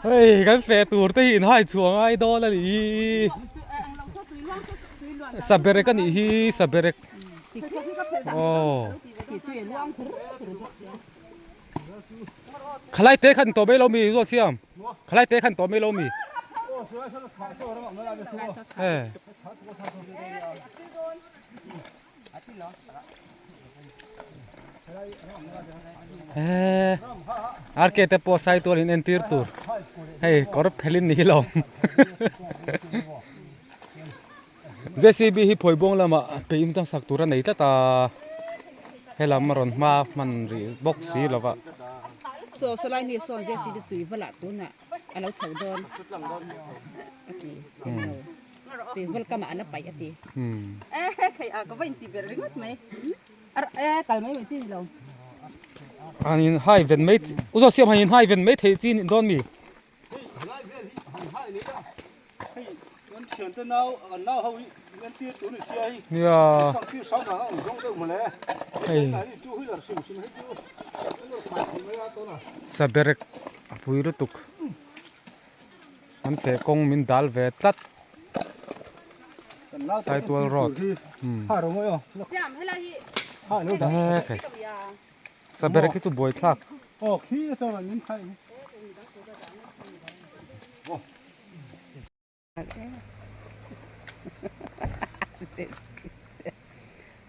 Hei kan feh tur te hi inhai chhuah ngai dawn a nih hi. Saberek a nih hi saberek. Aw. Khalai te khan tawh mai lo mi zawh siam. Khalai te khan tawh mai lo mi. Eh. Eh. RK te pawh sai tual in entir tur. Hei kawr phelin ni lo. JCB hi Phuaibawng lamah peih in sak tur a nei tlat a, helam a rawn hma hman rih bawk si lo va. Chaw sawlai mi sawn JCB tui val ah tunah a lo chho dawn a ti tui val kamah a la paih a ti. Han in hai ven mai u zawh siam han in hai ven mai thei chi ni dawn mi. Hei helai vel hi han hai leh a, hei kan thiante nau kan nau ho hi an tir tur ni sia hei Nia. Sang tir sang ang a awm zawng deuh mawle. Hei. Hei two wheeler hrim hrim hei chu an rawn khai thei mai a tuna. Saberek a pui lutuk. An feh kawng min dal ve tlat. Saitual road. He Saberek hi chu buaithlak. Aw khi a chuan an min khai.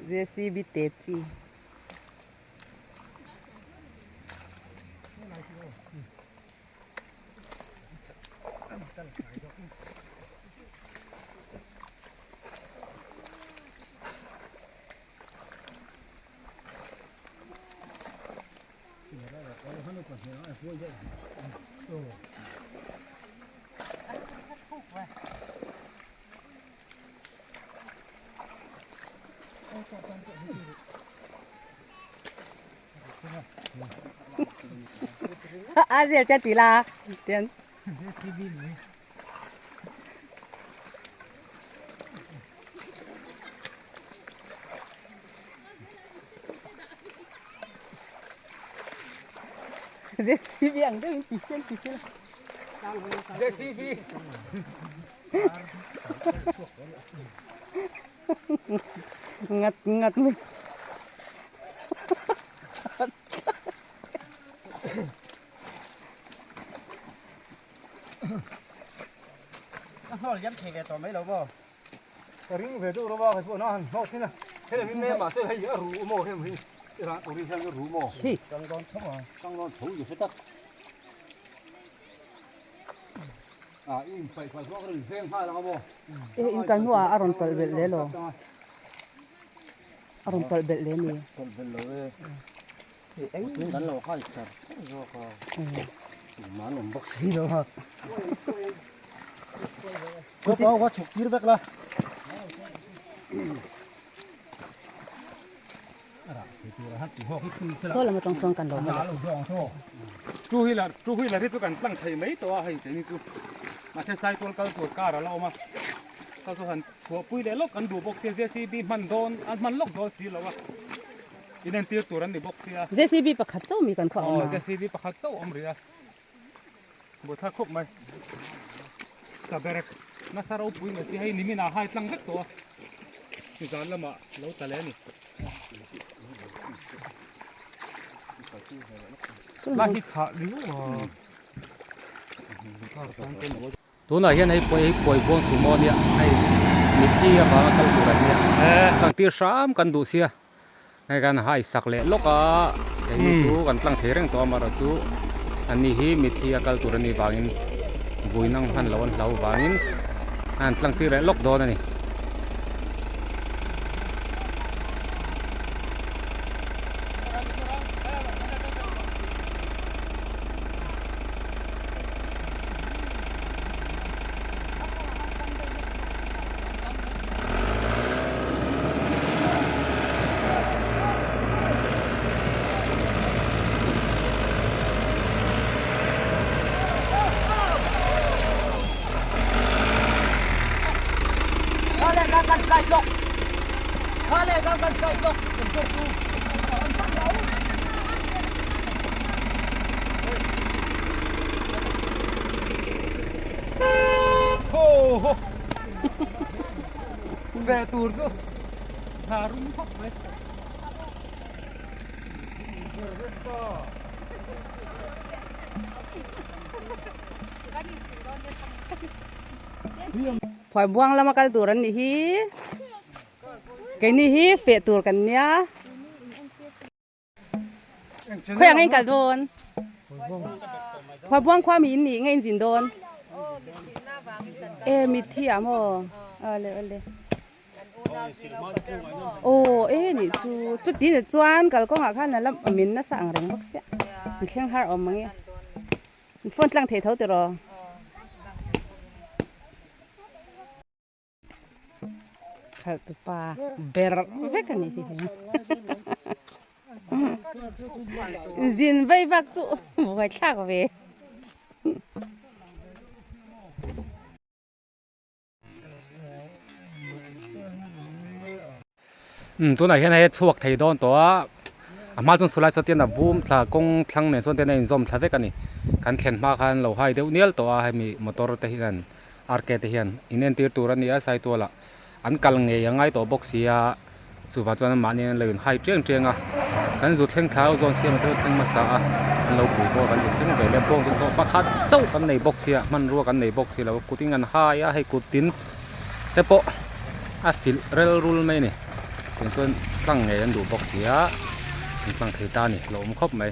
JCB te chi. A zel che ti la tian. JCB ang deuh in ti hian ti hian. JCB. Ngat ngat mai. A hnawl hian thei ve tawh mai lo maw? Ka ring ve deuh rova kei pawh na han hnawh thin a. Hei mi mai mahse hei a ru maw heng hi i ran uri hian a ru maw? Tang dawn tho a, tang dawn tho ni hre tak. A i in paih paih pawh ka rawn veng nghal ang a maw? E in kal hnuah a rawn tawlh belh le lo. A rawn tawlh belh le ni. Tawlh belh lo e. Eng kan lo hai char char zawk a. Tumah an awm bawk si lo a. Ka pau kha chhuk tir vek la. Saw lam atang chuan kan lo hmu leh. Two wheeler two wheeler hi chu kan tlang thei mai tawh a hei keini chu mahse cycle kal tur car a la awm a kha chu han chhuahpui leh lawk kan duh bawk sia JCB hman dawn an hman lawk dawn si lo a. Inentir tur an ni bawk sia. JCB pakhat chauh mi kan khaw awm a. Aw JCB pakhat chauh awm rih a. Buaithlak khawp mai. Saberek nasa ropui mai si hei nimin ah hai tlang vek tawh a. Zan lamah lo tla leh a ni. La hi chhah riau a. Tunah hian hei pawh hei phuai buang sumo a nia hei mithi avanga kal tur an nia tlang tir hram kan duh sia hei kan hai sak leh lawk a keini chu kan tlang thei reng tawh a amaherawh chu ani hi mithi a kal tur a nih vangin vui nang hman loh an hlau vangin a han tlang tir leh lawk dawn a ni. Ve tur chu hna rum khawp mai. Phuai buang lama kal tur an nih hi. Keini hi feh tur kan nia. Khawi ang in kal dawn? Phuai buang khua mi in nih nge in zin dawn? E mitthi ah maw? Awle awle. Aw e nih chu chuti ni chuan kalkawngah khan a la min nasa ang reng bawk sia an thleng har awm ang e an phone tlang thei tho tiraw. Khalh tupa ber vek a ni hi hei zin vei vak chu buaithlak ve. Umm tunah hian hei a chhuak thei dawn tawh a a hma chuan sulai saw ten a vum thla kawng thlang nen sawn ten a inzawm thla vek a ni kan thlen hma khan lo hai deuh nial tawh a hemi motor te hian RK te hian in entir tur a ni a Saitual ah an kal ngei a ngai tawh bawk si a chuvang chuan mahni an lo in hai tiang tiang a kan zu thleng thla ho zawn siam a te thleng hmasa a an lo pui pawh kan zu thleng ve leh a bawng chu tawh pakhat chauh kan nei bawk sia hmanrua kan nei bawk si lo kut in an hai a hei kut tin te pawh a filh rel rul mai a ni tiang chuan tlang ngei an duh bawk si a an tlang thei ta a ni hlauhawm khawp mai.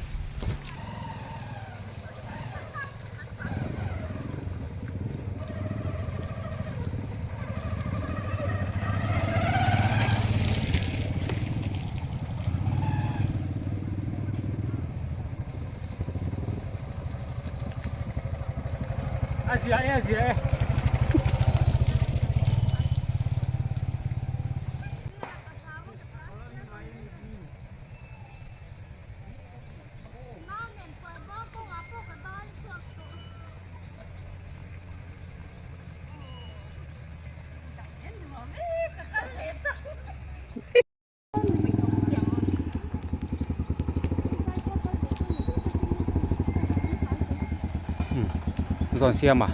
A zia e a zia e. Zawn siam a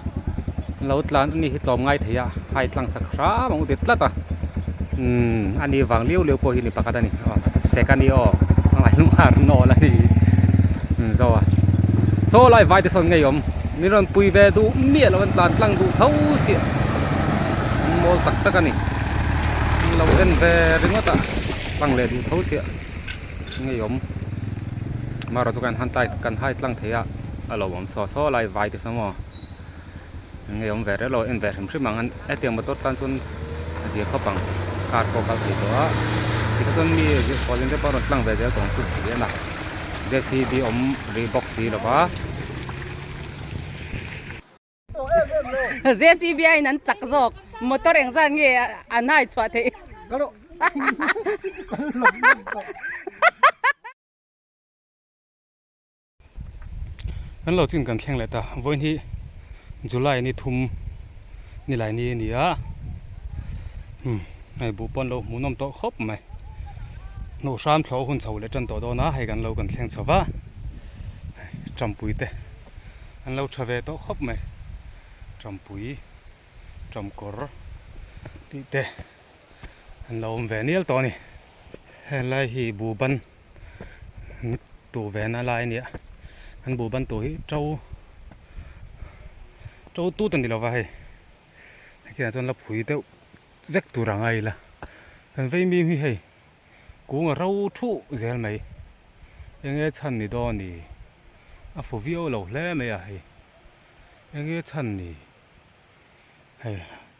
lo tlan ani hi tlawm ngai thei a hai tlang sak hram ang u ti tlat a umm ani vang liau liau pawh hi ni pakhat a ni aw sek a ni aw a ngaihnu har nawl a ni zo a saw lai vai te sawn ngei awm min rawn pui ve duh miah lo an tlan tlang duh tho chiah an mawl tak tak a ni. Lo en ve ringawt a tlang leh duh tho chiah ngei awm amaherawh chu kan han tai kan hai tlang thei a a lo awm saw saw lai vai te saw maw ngei awm ve reuh lo en ve hrim hrim ang hetiang motor tan chuan a zir khawp ang car pawh a kal thei tawh a tikha chuan mi kawlin te pawh a rawn tlang ve zel tawh ang chu ti a JCB awm rih bawk si lo va. JCB a in an chak zawk motor engzat nge an hai chhuah theih. Kan lo chin kan thleng leh ta vawiin hi July ni thum ni lai ni a ni a umm hei buh pawh an lo hmuhnawm tawh khawp mai hnuh hram thlawh hun chho leh tan tawh dawn a hei kan lo kan thleng chho va champui te an lo tha ve tawh khawp mai champui chamkawr tih te an lo awm ve nial tawh a ni helai hi buhban tuh ve na lai a ni a an buhban tuh hi to to tut a ni lova hei hetiang chuan la phui deuh vek tur ang a ila kan vei mim hi hei kung a ro thuh zel mai enge chhan ni dawn ni a fu viau lo hle mai a hei enge chhan ni hei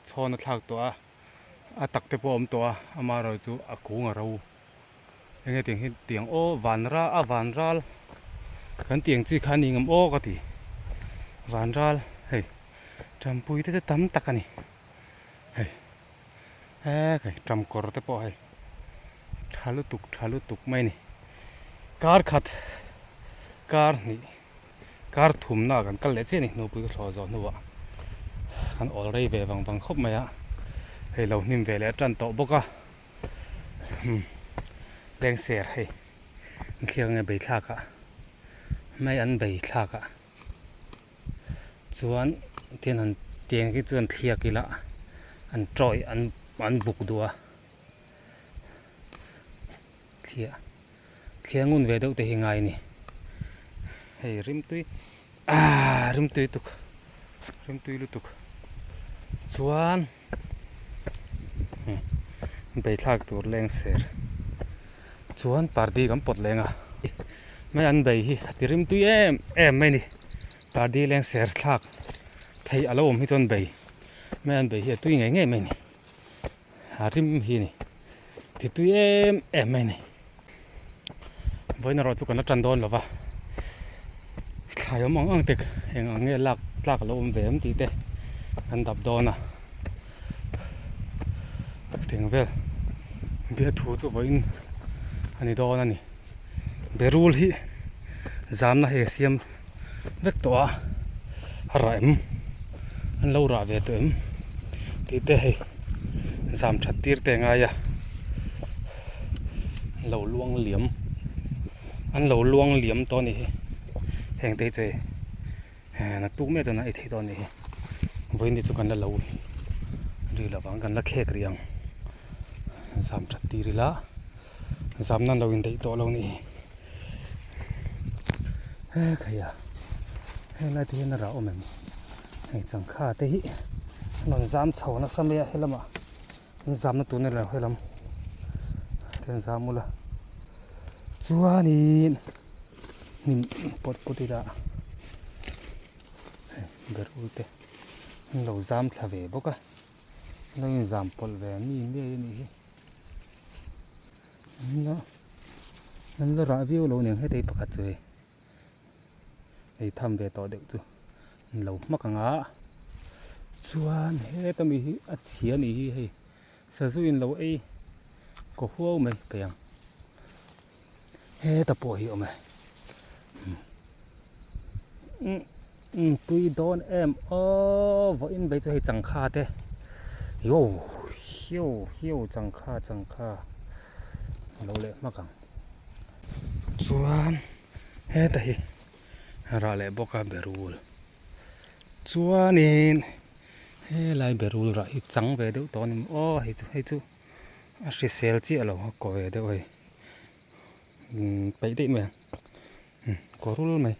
chhawn a thlak tawh a a tak te pawh a awm tawh a amaherawhchu chu a kung a ro. Enge tiang hi tiang aw van ral a van ral kan tiang chi kha a ni ngam aw ka ti van ral hei tampui te chu tam tak a ni hei he tam kawr te pawh hei tha lutuk tha lutuk mai a ni kar khat kar hnih kar thumna ah kan kal leh chiah a ni hnupui ka thlawh zawh hnuah kan awl rei ve vang vang khawp mai a hei lo hnim ve leh a tan tawh bawk a. Lengser hei an thliak nge bei thlak ah mai an bei thlak ah chuan tian han tiang hi chuan thliak ila an tawih an. an buk duh a thliah thliah ngun ve deuh te hi ngai a ni hei rimtui ahh rimtui tuk rimtui lutuk chuan beithlak tur leng ser chuan pardi kan pawt leng a mai an bei hi a ti rimtui em em mai a ni pardi leng ser thlak theih a lo awm hi chuan bei mai an bei hi a tui ngei ngei mai a ni a rim hi a ni ti tui em em mai a ni vawiin erawh chu kan la tan dawn lo va thlai awm ang ang te eng ang nge lak tlak a lo awm ve em tih te kan dap dawn a teng vel biathu chu vawiin a ni dawn a ni berul hi zamna hei a siam vek tawh a a rah em an lo rah ve tawh em tih te hei zam that tir te a ngai a an lo luang liam an lo luang liam tawh a nih hi heng te hi chu hei eh naktuk mek chuan a ei theih dawn a nih hi vawiin te chu kan la lo ri lovang kan la thlek rih ang zam that tir ila zam nan lo indaih tawh lo a nih hi. He khai a helai te hian a rah awm em hei changkha te hi an rawn zam chho nasa mai a helamah an zamna tur nilo helam te an zam ula chuanin hnim pawt pawt ila hei ber ul te an lo zam thla ve bawk a an lo inzam pawlh ve mi ngei a nih hi. An la rah viau lo nen heti pakhat chu hei ei tham ve tawh deuh chu an lo hmak ang a chuan heta mi hi a chhia a nih hi hei sazu in lo ei kaw huau mai peih ang heta pawh hi a awm e umm tui dawn em aww vawiin bai chu hei changkha te yo hiu hiu changkha changkha a lo leh hmak ang chuan heta hi rah leh bawk a berul chuanin helai berul rah hi chang ve deuh tawh a ni maw aw hei chu hei chu a hrisel chiah lo a kaw ve deuh hei umm peih daih mai ang kaw rul mai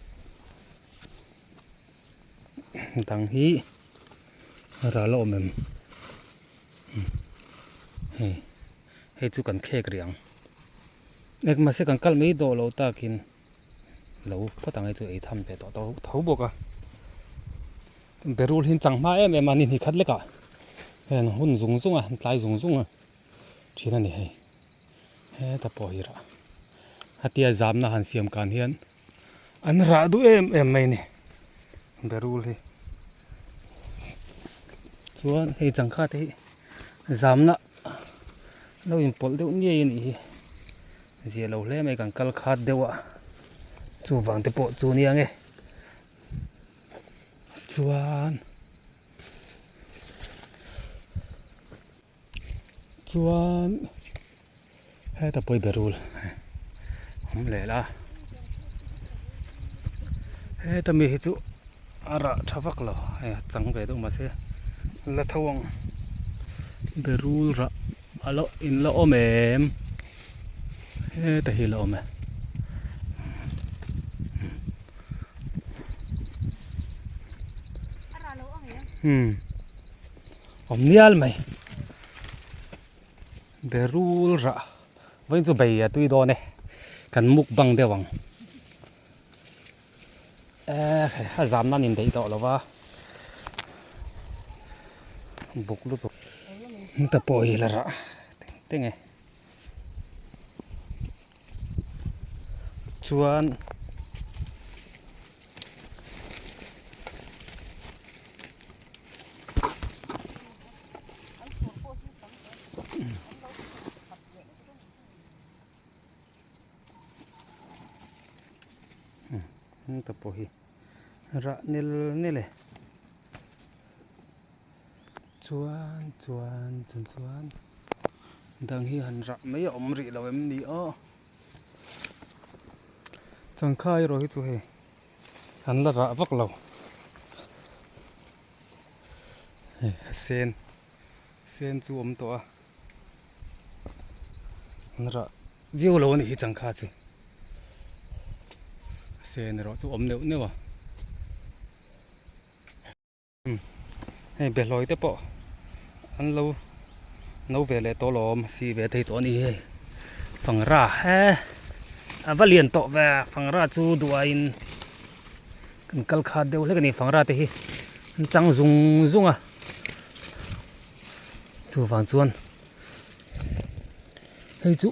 dang hi ral a awm em hei hei chu kan khek rih ang eng mahse kan kal mai dawh loh takin lo phawt ang hei chu ei tham ve tawh tho tho bawk a berul hi an chang hma em em a ni hnih khat lekah heng hun zung zung a an tlai zung zung a thin a ni hei heta pawh hi rah hetia zamna han siam kan hian an rah duh em em mai a ni berul hi chuan hei changkha te hi zamna lo inpawlh deuh ngei a nih hi zia lo hle mai kan kal khat deuh a chuvang te pawh chu nia nge chuan. Chuan heta pawi berul awm leh la heta mi hi chu a rah tha vak lo hei a chang ve deuh mahse la tho ang berul rah a lo in la awm em heta hi la awm e. Awm nial mai berul rah vawiin chu bei a tui dawn e kan mukbang deuh ang eh a zam nan indaih tawh lo va buk lutuk ta pawh hi la rah teng teng e chuan. Ta pawh hi rah nel nel e chuan chuan chuan chuan dang hi han rah mai a awm rih lo em ni aw changkha erawh hi chu hei. An la rah vak lo. Hei a sen. Sen chu awm tawh a an rah viau lo a nih hi changkha chu a sen erawh chu awm neuh neuh a hei behlawi te pawh an lo no ve leh tawh lawm si ve thei tawh a ni hei fangra he a va lian tawh ve fangra chu duhaiin kan kal khat deuh hlek a ni fangra te hi an chang zung zung a chuvang chuan hei chu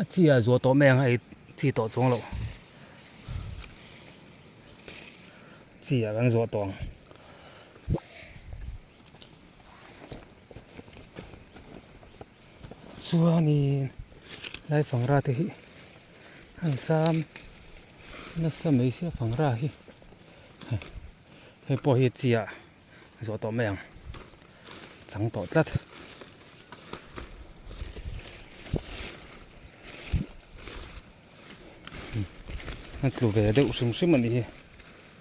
a chi ah zuah tawh mai ang a ei chi tawh chuang loh. Chi ah kan zawh tawh ang. Chuanin lai fangra te hi an sam nasa mai sia fangra hi hei pawh hi chi ah zawh tawh mai ang chang tawh tlat. A tlu ve deuh hrim hrim a nih hi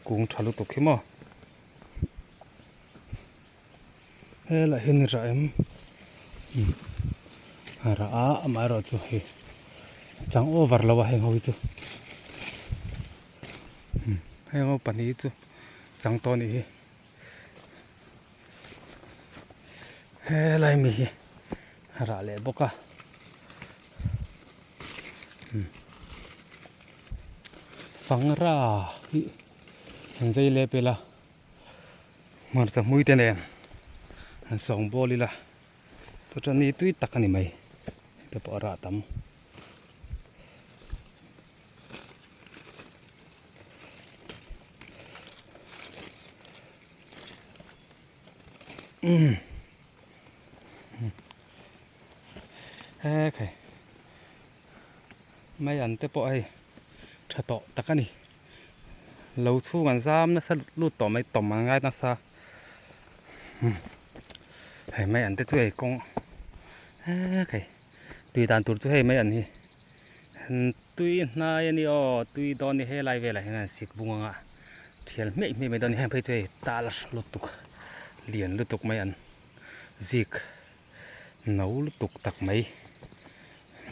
kung tha lutuk hi maw helaiah hian rah em a rah a amaherawh chu hei a chang over lo a heng ho hi chu heng ho pahnih hi chu chang tawh a nih hi helai mi hi a rah leh bawk a. Fangra hi an zai lep ila hmarcha hmui te nen an sawng bawl ila chuta ni tui tak a ni mai heta pawh a rah tam. He khai mai an te pawh hei tha tawh tak a ni lo chhung an zam nasa lut tawh mai tawm an ngai nasa hei mai an te chu hei kawng he khai tui dan tur chu hei mai an hi tui hnai a ni aw tui dawn ni helai velah hian an sik bung ang a thial hmiah hmiah mai dawn a ni heng phei chu hei tal lutuk lian lutuk mai an zik. No lutuk tak mai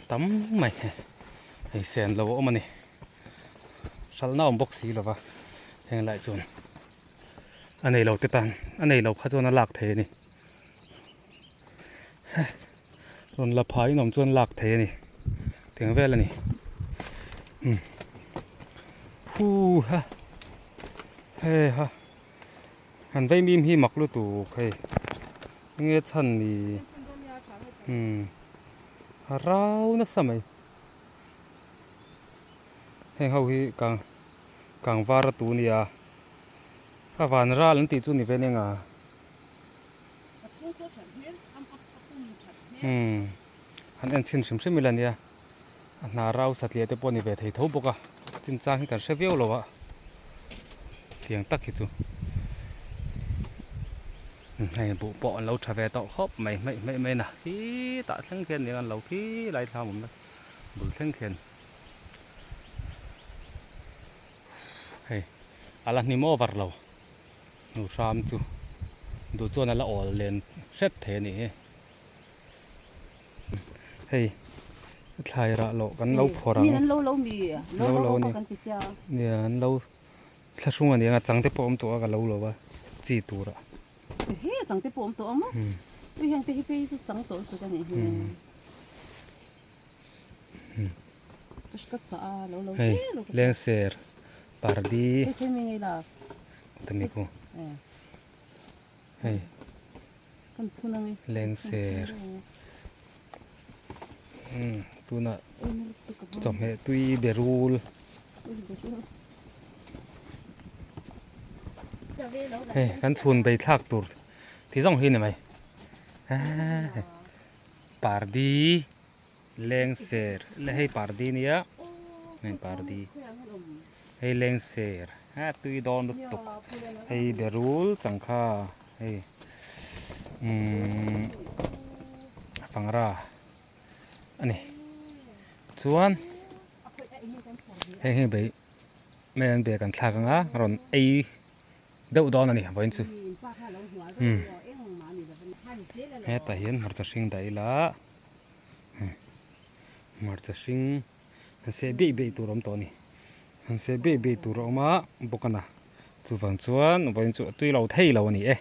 tam mai hei sen lo a awm a ni hralhna a awm bawk si lova heng lai chuan a nei lo te tan a nei lo kha chuan a lak thei a ni rawn la phah in awm chuan lak thei a ni teng vel a ni umm hu ha hei ha. Han vei mim hi mak lutuk hei enge chhan ni umm a rau nasa mai heng ho hi kang kang var a tu nia a van ral an tih chu ni ve nia nga umm han en chhin hrim hrim ila nia a hna rau satliah te pawh a ni ve thei tho bawk a chinchang hi kan hre viau lo a tiang tak hi chu hei buh pawh an lo tha ve tawh khawp mai hmeih hmeih mai na khitah thleng khian nia an lo khi lai thlam awm na bul thleng khian hei a la hnim over lo hnu hram chu duh chuan a la awl len hret thei a nih hi. Hei thlai rah loh kan lo phawrh ang. An lo lo mi lo lo lo kan ti sia. Nia an lo thlahrung a nia chang te pawh awm tawh a ka lo lo a chi tur ah. He chang te pawh awm tawh a maw. Tui heng te hi phei chu chang tawh lutuk a nih hi. Ka chah a lo lo che lo. Lengser pardi. Hei phei mi ngei la. Tami ku. Hei lengser umm tunah chawhmeh tui berul hei kan chhun bei thlak tur ti zawng hi ni mai pardi lengser le hei pardi nia hei pardi hei lengser a tui dawn lutuk hei berul changkha hei umm fangra a ni chuan hei hei bei mai an bag an thlak anga rawn ei deuh dawn a ni vawiin chu umm. Hetah hian hmarcha hring dah ila hmarcha hring han seh beih beih tur a awm tawh a ni han seh beih beih tur a awm a bawk a na chuvang chuan vawiin chu a tui lo thei lo a ni e.